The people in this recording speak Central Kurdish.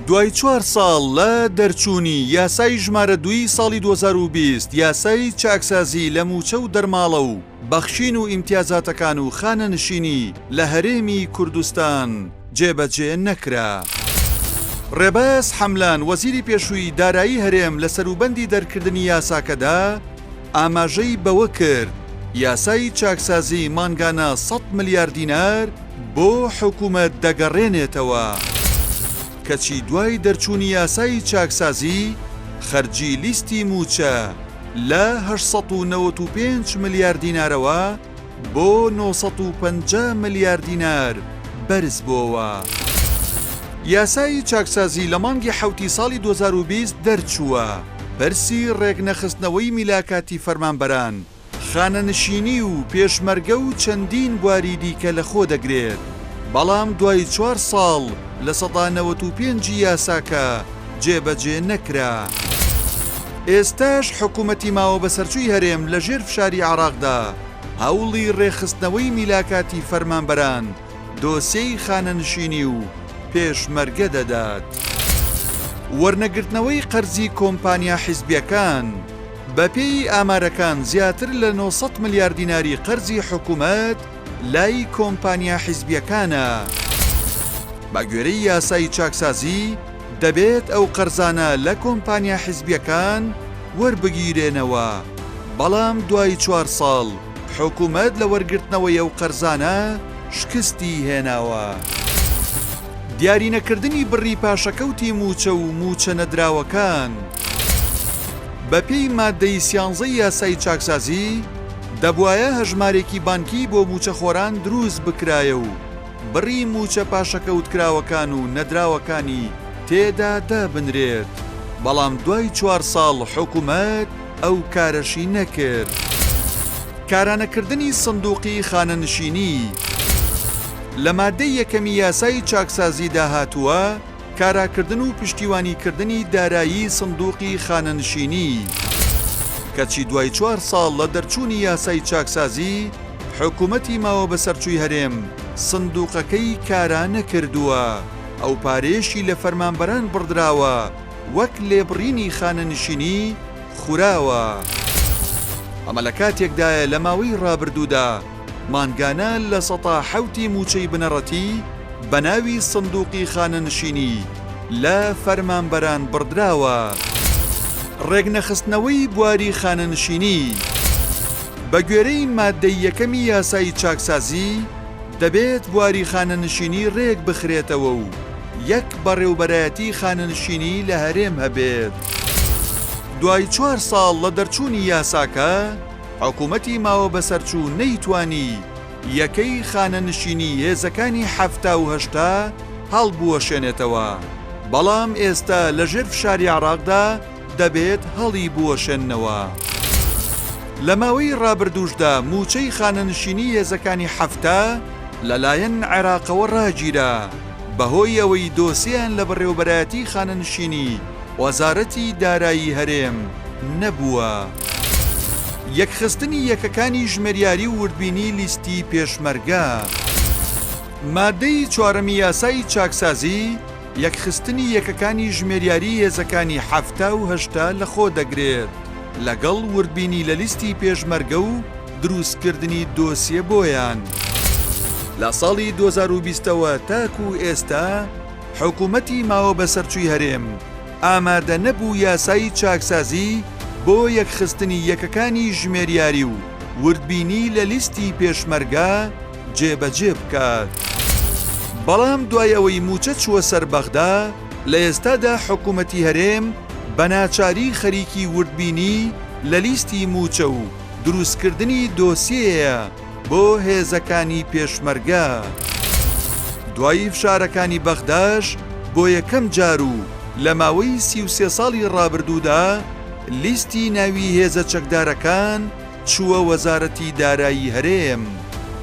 دوای چوار ساڵ لە دەرچوونی یاسای ژمارە دووی ساڵی 2020 یاسای چاکسازی لە مووچە و دەرماڵە و بەخشین و ئیمتیازاتەکان و خانەنشینی لە هەرێمی کوردستان جێبەجێ نەکرا. ڕێباز حەملان وەزیری پێشووی دارایی هەرێم لە سەروبەندی دەرکردنی یاساکەدا ئاماژەی بەوە کرد، یاسای چاکسازی مانگانە سەد ملیار دینار بۆ حکومەت دەگەڕێنێتەوە، کەچی دوای دەرچوونی یاسای چاکسازی خەرجی لیستی مووچە لە 895 ملیار دینارەوە بۆ 950 ملیار دینار بەرزبۆوە. یاسای چاکسازی لە مانگی حەوتی ساڵی 2020 دەرچووە، پرسی ڕێکنەخستنەوەی میلاکاتی فەرمانبەران، خانەنشینی و پێشمەرگە و چەندین بواری دیکە لەخۆ دەگرێت، بەڵام دوای چوار ساڵ 95% ی یاساکە جێبەجێ نەکرا. ئێستاش حکومەتی ماوەبەسەرچووی هەرێم لەژێر فشاری عێراقدا هەوڵی ڕێکخستنەوەی میلاکاتی فەرمانبەران، دۆسیەی خانەنشینی و پێشمەرگە دەدات. وەرنەگرتنەوەی قەرزی کۆمپانیا حیزبییەکان، بەپێی ئامارەکان زیاتر لە 900 ملیار دیناری قەرزی حکومەت لای کۆمپانیا حیزبییەکانە. بەگوێرەی یاسای چاکسازی دەبێت ئەو قەرزانە لە کۆمپانیا حیزبییەکان وەربگیرێنەوە، بەڵام دوای چوار ساڵ حکومەت لە وەرگرتنەوەی ئەو قەرزانە شکستی هێناوە. دیارینەکردنی بڕی پاشەکەوتی مووچە و مووچە نەدراوەکان. بەپێی ماددەی سیانزەی یاسای چاکسازی، دەبوایە هەژمارێکی بانکی بۆ مووچەخۆران دروست بکرایە و بڕی مووچە پاشەکەوتکراوەکان و نەدراوەکانی تێدا دابنرێت، بەڵام دوای چوار ساڵ حکومەت ئەو کارەشی نەکرد. کارانەکردنی سندوقی خانەنشینی. لە مادەی یەکەمی یاسای چاکسازیدا هاتووە، کاراکردن و پشتیوانیکردنی دارایی سندوقی خانەنشینی. کەچی دوای چوار ساڵ لە دەرچوونی یاسای چاکسازی، حکومەتی ماوەبەسەرچووی هەرێم سندوقەکەی کارا نەکردووە، ئەو پارەیەشی لە فەرمانبەران بڕدراوە وەک لێبڕینی خانەنشینی خوراوە. ئەمە لە کاتێکدایە لە ماوەی ڕابردوودا مانگانە 7% ی مووچەی بنەڕەتی بە ناوی سندوقی خانەنشینی لە فەرمانبەران بڕدراوە. ڕێکنەخستنەوەی بواری خانەنشینی بە گوێرەی ماددەی یەکەمی یاسای چاکسازی، دەبێت بواری خانەنشینی رێک بخرێتەوە و یەک بەڕێوبەرایەتی خانەنشینی لە هەرێم هەبێت. دوای چوار ساڵ لە دەرچوونی یاساکە، حکومەتی ماوەبەسەرچوو نەیتوانی یەکەی خانەنشینی هێزەکانی 70 و 80 هەڵبوەشێنێتەوە، بەڵام ئێستا لەژێر فشاری عێراقدا دەبێت هەڵی بوەشێننەوە. لە ماوەی ڕابردووشدا مووچەی خانەنشینی هێزەکانی 70 لەلایەن عێراقەوە ڕاگیرا، بەهۆی ئەوەی دۆسیەیان لە بەڕێوەبەرایەتی خانەنشینی وەزارەتی دارایی هەرێم نەبووە. یەکخستنی یەکەکانی ژمێریاری و وردبینی لیستی پێشمەرگە. مادەی چوارەمی یاسای چاکسازی، یەکخستنی یەکەکانی ژمێریاری هێزەکانی 70 و 80 لەخۆ دەگرێت، لەگەڵ وردبینی لە لیستی پێشمەرگە و دروستکردنی دۆسیە بۆیان. لە ساڵی 2020ەوە تاکو ئێستا حکومەتی ماوە بەسەرچووی هەرێم ئامادە نەبوو یاسای چاکسازی بۆ یەکخستنی یەکەکانی ژمێریاری و وردبینی لە لیستی پێشمەرگە جێبەجێ بکات. بەڵام دوای ئەوەی مووچە چووە سەر بەغدا، لە ئێستادا حکومەتی هەرێم بە ناچاری خەریکی وردبینی لە لیستی مووچە و دروستکردنی دۆسیەیە بۆ هێزەکانی پێشمەرگە. دوای فشارەکانی بەغداش بۆ یەکەم جار و لە ماوەی 33 ساڵی ڕابردوودا لیستی ناوی هێزە چەکدارەکان چووە وەزارەتی دارایی هەرێم.